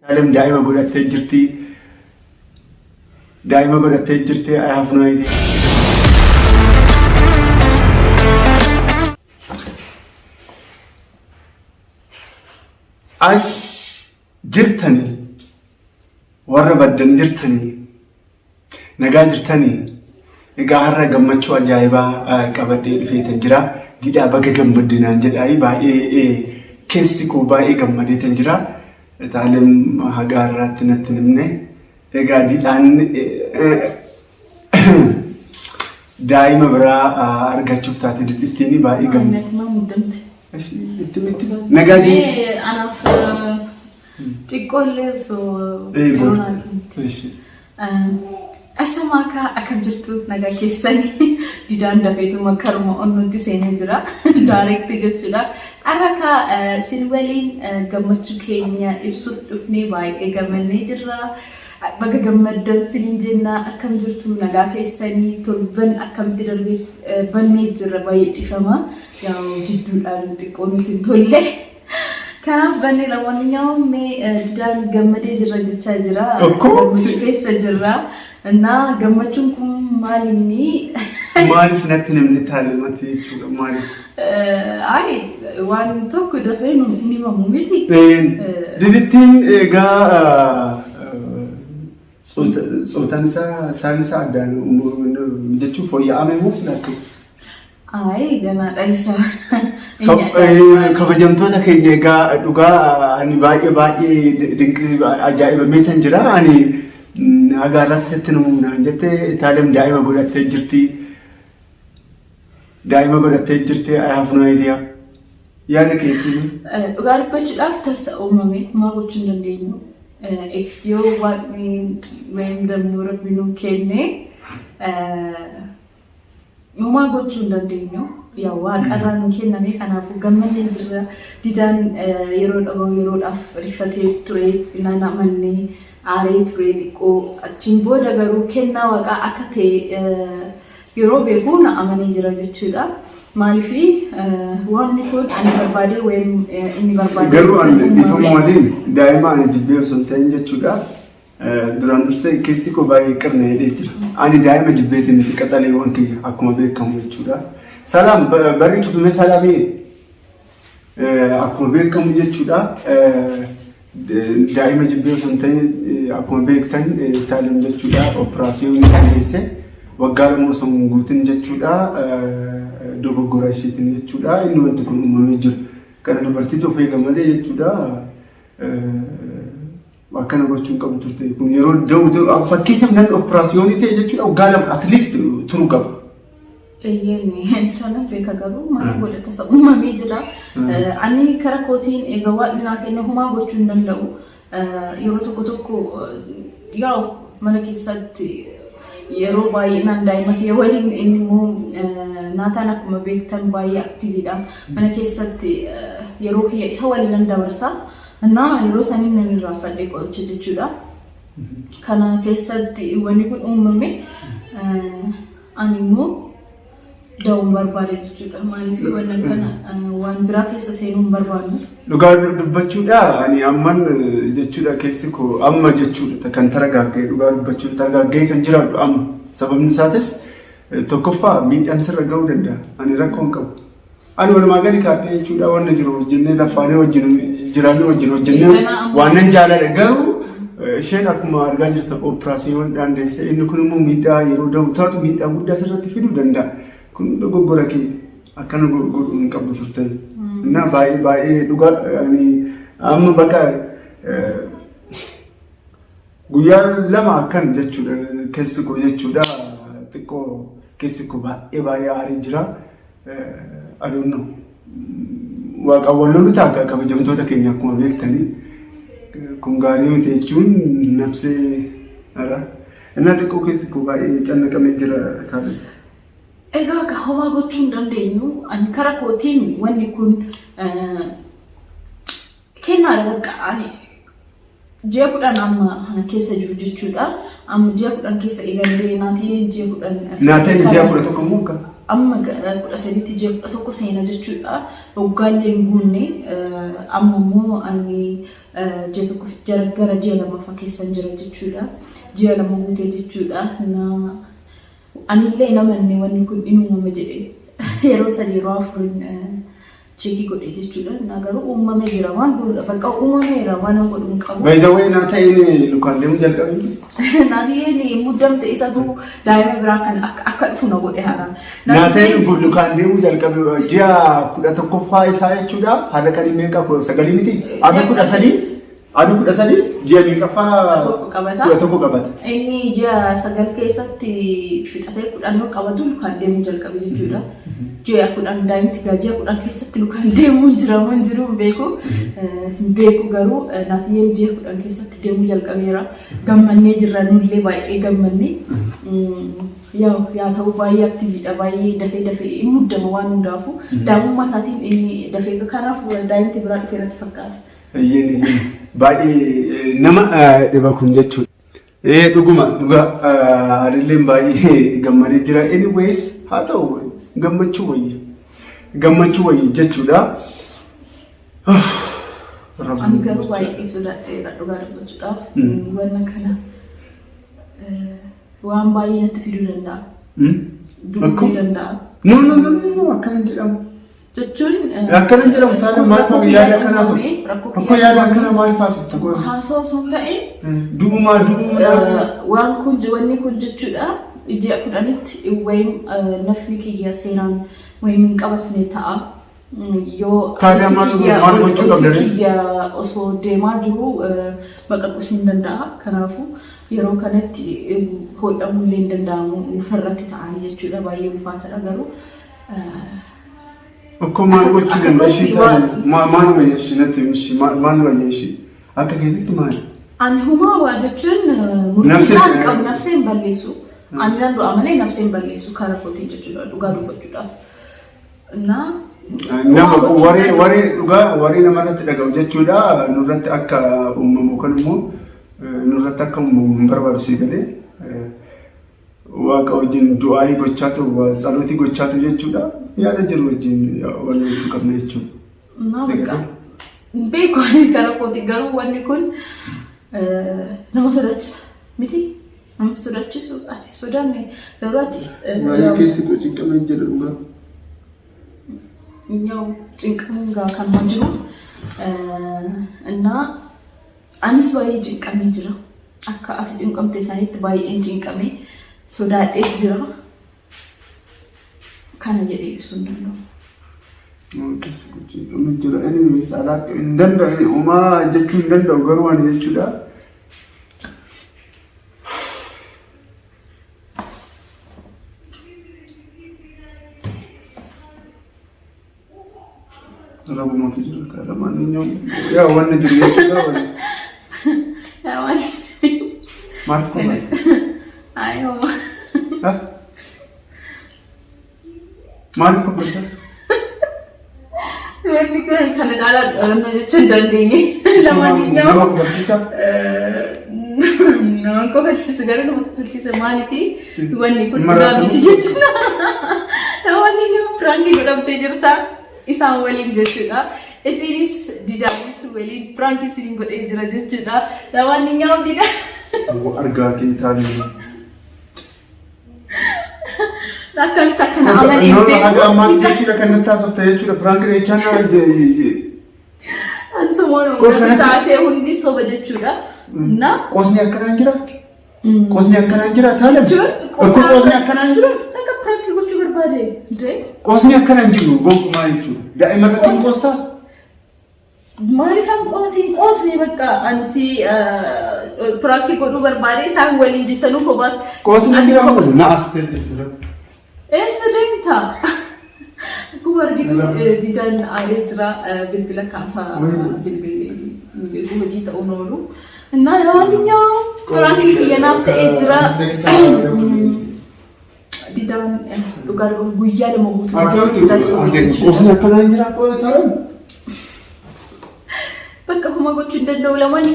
Saalem daa'ima godhattee jirti. Daa'ima godhattee jirti. I have no idea. As jirtanii warra baddan jirtanii nagaa jirtanii egaa har'a gammachuu ajaa'ibaa qabadhee dhufeetan jira. Didhaa baga gammadde naan jedhaayi baay'ee keessi koo baay'ee gammadeetan jira. Taalem hagaa har'aatti natti hin himne. Egaa didhaan daa'ima biraa argachuuf taate didhittiin baay'ee gammadde. Natti maa muddamte. Itti miti nagaa jiru. Anaaf xiqqoo illee osoo yeroo naa kennite. Ashamaa akka akkam jirtu nagaa keessanii didaan dafeetuma karuma onnutti seenee jira direct jechuudha. Har'a akka isin waliin gammachuu keenya ibsuuf dhufnee baay'ee gammannee jirra. Baga gammaddan isiniin jenna akkam jirtu nagaa keessanii torban akkamitti darbee bannee jirra baay'ee dhifama. Yaa'u jidduudhaan xiqqoo nuti hin tolle. Kanaaf bannee lamaan mee didaan gammadee jirra jechaa jira. Okkoo. Gammachuu keessa jirra. Innaa gammachuun kun maal inni? Maaliif natti namni taalematti jechuudha maaliif? Ayi waan tokko dafee nu hin himamu miti. Didittiin egaa Tsootaan isaa saalli isaa addaan jechuun fooyya'ame moo sila akka? Ayi ganaadha isa. Kabajamtoota keenya egaa dhugaa ani baay'ee baay'ee dinqii ajaa'ibamee tan jira. Ani haga irratti sitti naan jette Itaalem daa'ima godhattee jirti. Daa'ima godhattee jirti. I have no idea. Yaada keetiin. Dhugaa dubbachuudhaaf tasa uumame homaa gochuu hin dandeenyu. Yoo waaqni wayim dammoo rabbi nuu kenne homaa gochuu hin dandeenyu. Yaa waaqarraa nuu kenname kanaafuu gammannee jirra. Didaan yeroo dhaga'u yeroodhaaf rifatee ture naan amanne aaree ture xiqqoo achiin booda garuu kennaa waaqaa akka ta'e yeroo beeku na amanee jira jechuudha. Maaliif wanni kun ani barbaadee wayim inni barbaadee Garuu ani dhiifama waliin daa'ima ani jibbee osoo hin ta'in jechuudha. Duraan dursee keessi koo baay'ee qirna jedhee jira. Ani daa'ima jibbeetiin miti qaxaleewwan kiyya akkuma beekamu jechuudha. Salaam barri cufamee salaamii Akkuma beekamu jechuudha. Daa'ima jibbee osoo hin ta'in akkuma beektan Itaaliyaan jechuudha operaasiyoonii dandeesse waggaa 2 osoo hin guutin jechuudha dogoggora isheetiin jechuudha inni wanti kun uumamee jira. Kana dubartiitu of eega malee jechuudha akkana gochuu hin qabu turte. Kun yeroo da'u fakkeenyaaf namni operaasiyoonii ta'e jechuudha waggaa 2 at least turuu qaba. Eeyyeen sana beeka garuu maal godha tasa uumamee jira. Ani kara kootiin egaa waaqni naa kenne homaa gochuu hin danda'u. Yeroo tokko tokko yaa'u mana keessatti yeroo baay'inaan daa'ima kiyya waliin inni immoo naataan akkuma beektan baay'ee aktiviidha. Mana keessatti yeroo kiyya isa waliin nan dabarsa. Innaa yeroo saniin nan irraanfadhe qoricha jechuudha. Kana keessatti wanni kun uumame. Ani immoo da'uun barbaade jechuudha. Maaliif wannan kana waan biraa keessa seenuu hin barbaannu. Dhugaa dubbachuudha ani amman jechuudha keessi koo amma jechuudha kan taragaaggee dhugaa dubbachuudha taragaaggee kan jiraadhu amma sababni isaatis tokkoffaa miidhaan sirra ga'uu danda'a ani rakkoo hin qabu. Ani walumaa gadi kaadhee jechuudha wanna jiru hojjennee laffaanee wajjin jiraannee wajjin hojjennee waan nan jaaladha garuu isheen akkuma argaa jirtan oopiraasiyoon dandeesse inni kun immoo miidhaa yeroo da'u taatu miidhaa guddaa sirratti fiduu danda'a. Kun dogoggora kee akkana godhuu hin qabdu turte. Innaa baay'ee baay'ee dhugaa ani amma bakka guyyaa 2 akkan jechuudha keessi koo jechuudha xiqqoo keessi koo baay'ee baay'ee aarii jira. I don't know. Waaqaan wal lolu ta'a kabajamtoota keenya akkuma beektanii kun gaarii miti jechuun nafsee ara. Innaa xiqqoo keessi koo baay'ee cannaqamee jira taate. Egaa akka homaa gochuu hin dandeenyu. Ani kara kootiin wanni kun kennaadha bakka ani ji'a 10 amma kana keessa jiru jechuudha. Amma ji'a 10 keessa eegallee naatii ji'a 10. Naateen ji'a 11 immoo akka? Amma 13tti ji'a 11 seena jechuudha. Waggaallee hin guunne. Amma immoo ani ji'a tokko gara ji'a lamaffaa keessan jira jechuudha. Ji'a 2 guutee jechuudha. Anillee hin amanne wanni kun in uumama jedhee yeroo sadii yeroo afurin check godhe jechuudha. Na garuu uumamee jira waan godhudha. Bakka uumameera waan an godhu hin qabu. By the way, naa ta'een lukaan deemuu jalqabe. Naatiyyeen muddamte isatu daa'ima biraa kan akka dhufu na godhe haaraan. Naa ta'een lukaan deemuu jalqabe ji'a 11ffaa isaa jechuudha. Har'a qanii meeqa 9 miti? Aduu 13 aduu 13 ji'a meeqaffaa 11 qabata. 11 qabata. Inni ji'a 9 keessatti fixatee 10 yoo qabatu lukaan deemuu jalqabe jechuudha. Ji'a 10 daa'imti gaa ji'a 10 keessatti lukaan deemuu hin jira moo hin jiru hin beeku. Hin beeku garuu naatiyyeen ji'a 10 keessatti deemuu jalqabeera. Gammannee jirra nullee baay'ee gammanne. Yaa yaa ta'u baay'ee activeiidha baay'ee dafee dafee hin muddama waan hundaafuu. Daa'imummaa isaatiin inni dafee kanaaf daa'imti biraa dhufee natti fakkaata. Eeyyeen eeyyeen baay'ee nama dhiba kun jechuudha. Ee dhuguma dhugaa anilleen baay'ee gammadee jira. Anyways haa ta'u gammachuu wayya. Gammachuu wayya jechuudha. Ani garuu baay'ee sodaadheera dhugaa dubbachuudhaaf. Wanna kana waan baay'ee natti fiduu danda'a. Du'uu danda'a. No, no, no, no, akkana hin jedhamu. Jechuun Akkana hin jedhamu taane maal rakkoo yaada kiyyaan akkanaa uumame, haasofta? rakkoo Rakkoo kiyyaan yaada uumame. akkanaa maaliif haasofta? Haasoo osoo hin ta'in Du'umaa du'umaa. waan kun wanni kun jechuudha ji'a 10tti wayim nafni kiyya seeraan wayim hin qabatne ta'a. Yoo Taatee ulfi maal gochuu qabda ulfi ree? kiyya osoo deemaa jiru baqaquus hin danda'a. Kanaafuu yeroo kanatti hodhamuu illee hin danda'amu ulfarratti ta'anii jechuudha baay'ee ulfaatadha garuu. Okkoo maal gochuu Akka danda'a ishii kootti waan- taane maal wayya ishii natti himi ishii maal wayya ishii akka keetitti maali? Ani humaa waa jechuun murtii Nafsee- isaa hin qabu nafsee hin balleessu. Ani nan du'a malee nafsee hin balleessu karaa kootiin jechuudha dhugaa dubbachuudhaaf. Naa Nama waree waree dhugaa waree namarratti dhaga'u jechuudha nurratti akka uumamu yookaan immoo nurratti akka uumamu hin barbaadu sii galee Waaqa wajjin du'aayii gochaatu tsalootii gochaatu jechuudha. Yaada jiru wajjin wal gochuu qabna jechuudha. Naa bakka beeku ani karaa kooti garuu wanni kun nama sodaachisa miti nama sodaachisu ati sodaanne garuu ati Baay'ee keessi koo cinqamee jira dhugaa. Yaa'u cinqamuun gaa kanuma jiru. Innaa anis baay'ee cinqamee jira. Akka ati cinqamte sanitti baay'een cinqame sodaadhees jira. Kana jedhee ibsuu hin danda'u. Keessi koo cinqamee jira. Anyways alaa hin danda'u homaa jechuu hin danda'u garuu ani jechuudha. Rabumatu jira kaadha maanninyaa'u yaa wanni jiru jechuudha wanni. Maaltu kun maal? Ay, homaa. Ha? Maaliif kofalta? Wanni kun kana caalaa dhaabannoo jechuu hin dandeenye. Lamaan Nama kofalchiisa? Nama kofalchiisa garuu nama kofalchiisa maaliifi wanni kun Maraatu. dhugaa miti jechuudha. Namoonni ni prank godhamtee jirta isaan waliin jechuudha. Isinis didaanis waliin prank isiniin godhee jira jechuudha. Namoonni nyaa'u dida. Argaa kee taanee. Akkamitti akka na amanee No, no, haga ammaatti beeku. jechuudha kan natti haasofte jechuudha. Prank jechaan nama Ansumoon Koo kanatti- taasee hundi soba jechuudha. Na Qosni akkanaan jira? Qosni akkanaan jira taanaan? Jechuun Qosni qosni akkanaan jira? Akka prank gochuu barbaade. Dee Qosni akkanaan jiru gonkumaa jechuudha. Daa'ima irratti hin qostaa? Maaliifan qoosiin qoosne bakka ani si prank godhuu barbaade isaan waliin jechanuu kophaatti. Qoosni jira moo na as jechuudha. Eessa deemta? Akkuma argitu Didaan aaree jira bilbila kaasaa bilbilli hojii ta'uun oolu. Innaa ለማንኛውም prank kiyya naaf ta'ee jira. Didaan dhugaa guyyaa 2 guutuu Qosni akkanaan jira qola taa'an? Bakka huma gochuu hin danda'u. Lamaan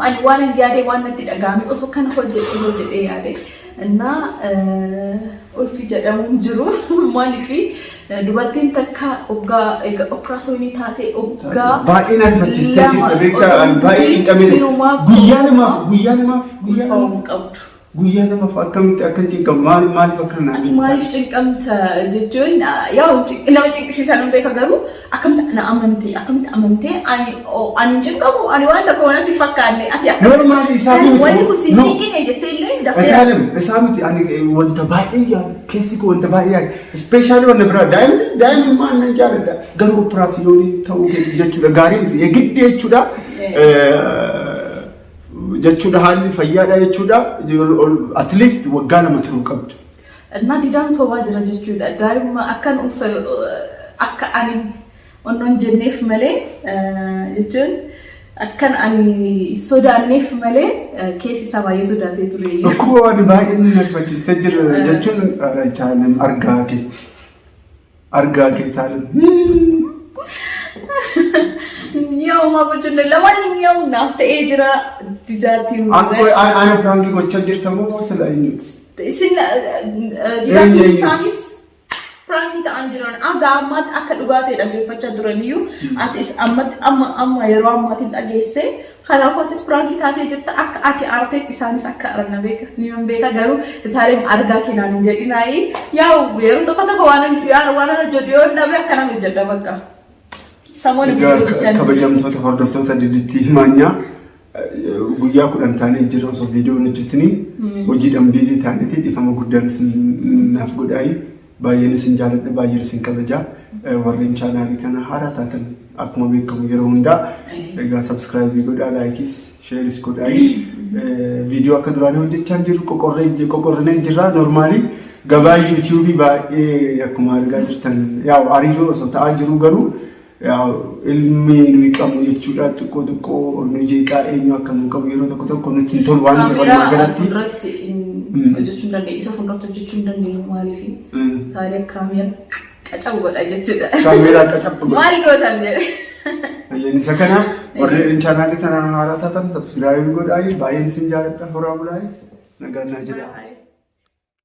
ani waan hin yaade, waan natti dhaga'ame osoo kana hojjedhe hojjedhee yaade. Innaa ulfi jedhamu jiru. Maaliif dubartiin takka waggaa egaa operaasyoonii taate waggaa Baay'ee na rifachiistee jirta beektaa, ani baay'ee cinqamee guyyaa namaaf guyyaa namaaf guyyaa namaaf ulfaa'uu qabdu. Guyyaa namaaf akkamitti akka cinqamu, maal maaliif akka naan Ati maaliif cinqamta jechuun, yaa nama cinqisiisan hin beeka, garuu akkamitti na amante, akkamitti amante ani hin cinqamu, ani waan tokko natti fakkaanne, ati Normal isaa miti. Wanni kun si No. cinqine jettee illee daftee Itaalem isaa miti, ani wanta baay'ee yaadu, keessi koo wanta baay'ee yaadu, especially wanta biraa, daa'imti daa'imummaan nan jaalladha, garuu operaasiyoonii ta'uu keetu jechuudha gaarii miti eegiddi jechuudha jechuudha haalli fayyaadha jechuudha, at least waggaa 2 turuu qabdu. Innaa didaan sobaa jira jechuudha. Daa'ima akkan ulfa akka ani onnoon jenneef malee, jechuun akkan ani sodaanneef malee, keessi isaa baay'ee sodaatee ture. Dhukkuba waan baay'ee na rifachiistee jira jechuun, Itaalem, argaa kee, argaa kee, Itaalem. Yaa homaa gochuun lamaan naaf ta'ee jira didaatti. Ana prank gochaa jirta moo sila eenyu? Isin didaatiin isaanis prank ta'an jiran aga ammaatti akka dhugaa ta'e dhaggeeffachaa turaniyyuu, atis ammatti amma amma yeroo ammaatiin dhageesse. Kanaafuu atis prank taatee jirta. Akka ati aarteetti isaanis akka aran na beeka, ni man beeka, garuu itaaleen argaa keenaan hin jedhinaayi. Yaa yeroo tokko tokko waan waan hojjedhu yoo dhabe akkanaan hojjedha bakka. Samoon Egaa viidiyoo hojjechaa jira. Kabajamtoota hordoftoota Diditti Himaanyaa, guyyaa 10 taanee jira osoo viidiyoon hojjetini, hojiidhaan busy taaneeti, dhifama guddaan isin naaf godhaayi. Baay'een isin jaaladha, baay'een isin kabaja. Warreen chaanaalii kana haaraa taatan, akkuma beekamu yeroo hundaa egaa subscribe godhaa, like is share is godhaayi. Viidiyoo akka duraanii hojjechaa hin jirru, qoqorree qoqorrinee jirra. Normal gabaa yuutuubii baay'ee akkuma argaa jirtan yaa'u hariiroo osoo ta'aa jiru, garuu ilmi nuyi qabnu jechuudha xiqqoo xiqqoo nu jeeqaa, eenyu akka nu qabu yeroo tokko tokko nutti hin tolu waan ta'eef walumaa Kaameeraa galatti. Fuulduratti hojjechuu hin dandeenyu. Isa fuulduratti hojjechuu hin dandeenyu, maaliif? Saalee kaameera qacabu godha jechuudha. Kaameeraa qacabu godha. Maal gootan jedhe. Ayyaan isa kana warreen chaanaalii kanaan haaraa taatan subscribe godhaa, baay'een isin jaalladha, horaa bulaa, nagaan naa jedha. Bye.